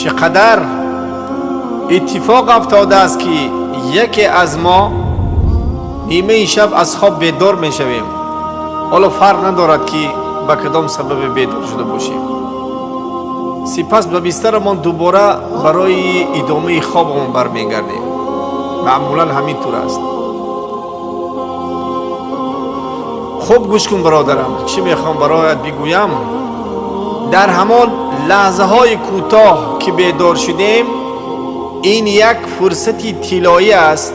Чӣ қадар иттифоқ афтодааст, ки яке аз мо нимаи шаб аз хоб бедор мешавем. Ҳоло фарқ надорад, ки ба кадом сабабе бедор шуда бошем. Сипас ба бистарамон дубора барои идомаи хобамон бармегардем. Маъмулан ҳамин тур аст. Хуб гӯш кун, бародарам, чӣ мехоҳам бароят бигӯям. Дар ҳамон лаҳзаҳои кӯтоҳ, ки бедор шудем, ин як фурсати тиллоӣ аст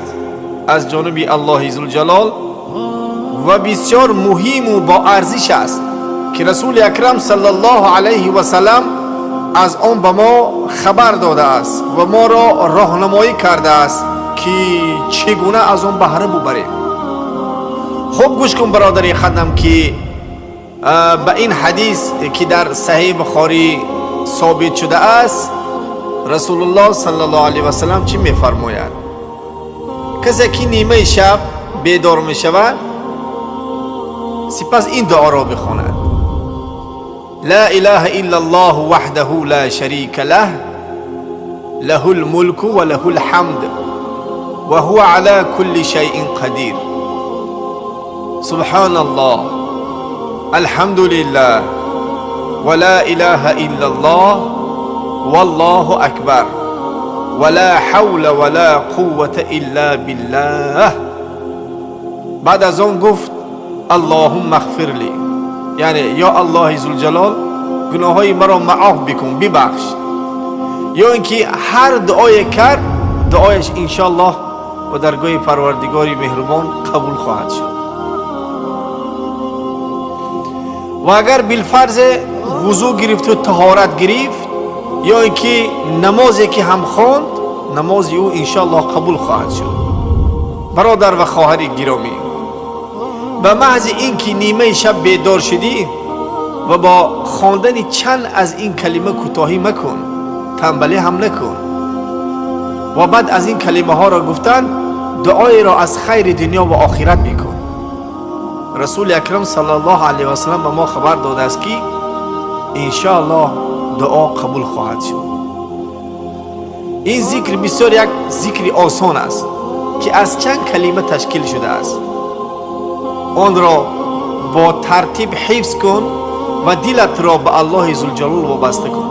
аз ҷониби Аллоҳи Зулҷалол ва бисёр муҳиму боарзиш аст, ки Расули Акрам саллаллоҳу алайҳи васалам аз он ба мо хабар додааст ва моро роҳнамоӣ кардааст, ки чӣ гуна аз он баҳра бубарем. Хуб гӯш кун, бародари хадам, ки ба ин ҳадис, ки дар Саҳеҳи Бухорӣ собит шудааст, Расулуллоҳ саллаллоҳу алайҳи васалам чӣ мефармояд? Касе ки нимаи шаб бедор мешавад, сипас ин дуоро бихонад: ла илаҳа илла аллоҳу ваҳдаҳу ла шарика лаҳ, лаҳу лмулку ва лаҳу лҳамд ва ҳува ала кулли шайъин қадир, субҳаналлоҳ, алҳамдулиллаҳ ва ла илаҳа илла аллоҳ, валлоҳу акбар, ва ла ҳавла ва ла қуввата илла биллаҳ. Баъд аз он гуфт: аллоҳумма ғфир ли, яъне ё Аллоҳи Зулҷалол, гуноҳҳои маро маоф бикун, бибахш. Ё ин ки ҳар дуое кард, дуояш иншоаллоҳ ба даргоҳи Парвардигори меҳрубон қабул хоҳад шуд. Ва агар билфарзе вузӯ гирифту таҳорат гирифт, ё ин ки намозе ки ҳам хонд, намози ӯ иншоаллоҳ қабул хоҳад шуд. Бародар ва хоҳари гиромӣ, ба маҳзи ин ки нимаи шаб бедор шудӣ ва бо хондани чанд аз ин калима кӯтоҳӣ макун, танбалӣ ҳам накун ва баъд аз ин калимаҳоро гуфтан дуоеро аз хайри дунё ва охират бикун. Расули Акрам саллаллоҳу алайҳи васалам ба мо хабар додааст, ки иншоаллоҳ дуо қабул хоҳад шуд. Ин зикр бисёр як зикри осон аст, ки аз чанд калима ташкил шудааст. Онро бо тартиб ҳифз кун ва дилатро ба Аллоҳи Зулҷалол вобаста кун.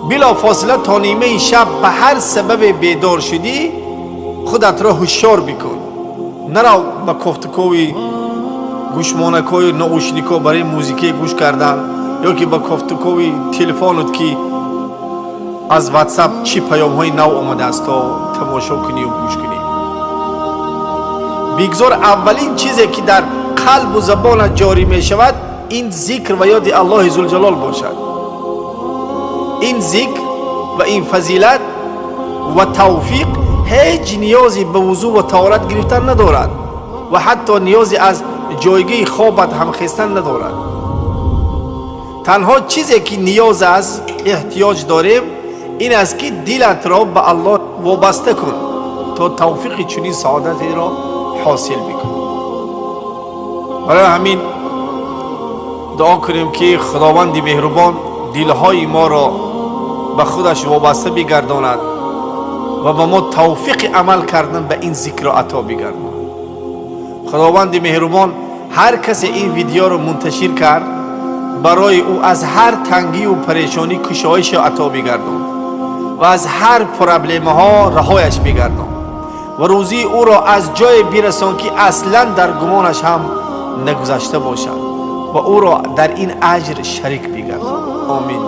Билофосила то нимаи шаб ба ҳар сабабе бедор шудӣ, худатро ҳушёр бикун. Нарав ба кофтукови гӯшмонакҳои наушникҳо барои музикае гӯш кардан ё ки ба кофтукови телефонот, ки аз Ватсап чӣ паёмҳои нав омадааст, то тамошо кунию гӯш кунӣ. Бигзор аввалин чизе, ки дар қалбу забонат ҷорӣ мешавад, ин зикр ва ёди Аллоҳи Зулҷалол бошад. Ин зикр ва ин фазилат ва тавфиқ ҳеҷ ниёзе ба вузӯ ва таҳорат гирифтан надорад ва ҳатто ниёзе аз ҷойгоҳи хобат ҳамхестан надорад. Танҳо чизе, ки ниёз аст, эҳтиёҷ дорем, ин аст, ки дилатро ба Аллоҳ вобаста кун, то тавфиқи чунин саодатеро ҳосил бикунӣ. Барои ҳамин дуо кунем, ки Худованди меҳрубон дилҳои моро ба худаш вобаста бигардонад ва ба мо тавфиқи амал кардан ба ин зикрро ато бигардонад. Худованди меҳрубон ҳар касе ин видеоро мунташир кард, барои ӯ аз ҳар тангию парешонӣ кушоишро ато бигардон ва аз ҳар проблемаҳо раҳояш бигардон ва рӯзии ӯро аз ҷое бирасон, ки аслан дар гумонаш ҳам нагузашта бошад, ва ӯро дар ин аҷр шарик бигардон. Омин.